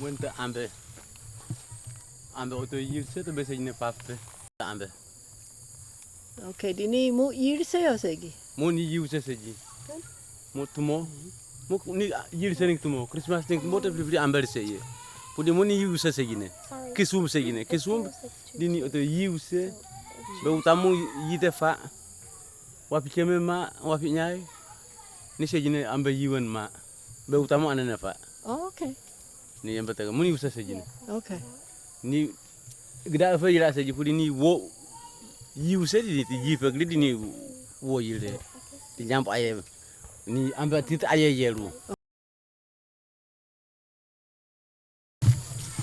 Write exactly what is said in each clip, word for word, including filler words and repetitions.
Wenta ambe. Ambe oto yirse to bese jine pape. Ambe. Okay, dini mo yirse yo segi. Mo ni yirse segi. Mo tumo. Mo ni yirse ni tumo. Christmas ni mo to fili ambe se ye. Pudi mo ni yirse segi ne. Kisum segi ne. Kisum. Dini oto yirse. Be utamu yite fa. Wapi keme ma, wapi nyai. Ni segi ne ambe yiwen ma. Be utamu anene fa. Oh, okay. Ni yembe tege, mo ni yirse segi ne. Okay. Ni gida fe yira segi pudi ni wo yirse di ni ti yife gidi ni wo yire. Ti jampo aye. Ni ambe titi aye yeru.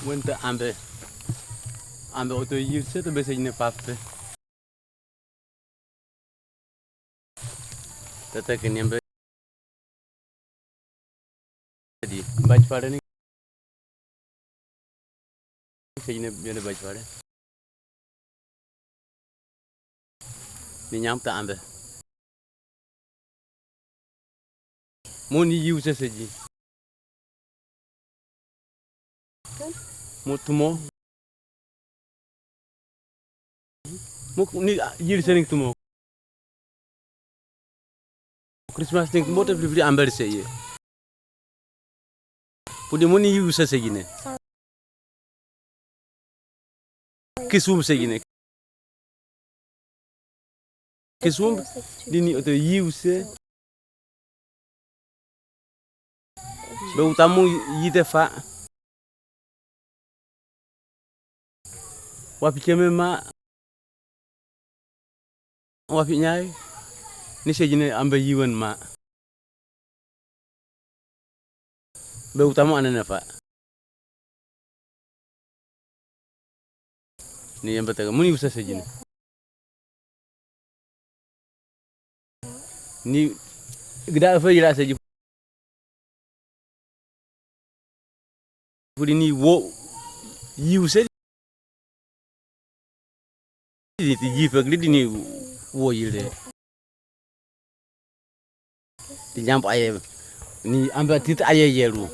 Wenta ambe. Ambe oto yirse to bese jine pape. Tete ke nyembe. Di baj pare ni. Segi ne baj pare. Ni nyam ta ambe. Mo ni yirse segi. Mo tumo. Mo ni yirse ni tumo. Christmas ni mo to fili ambe se ye. Pudi mo ni yirse segi ne. Kisum segi ne. Kisum dini oto yirse. Be utamu yite fa. Wapi keme ma. Wapi nyai. Ni segi ne ambe yiwen ma. Be utamu anene fa. Ni yembe tege, mo ni yirse segi ne. Ni gida fe yira segi. Pudi ni wo yirse di ti yife gidi ni wo yire. Ti jampo aye. Ni ambe titi aye yeru.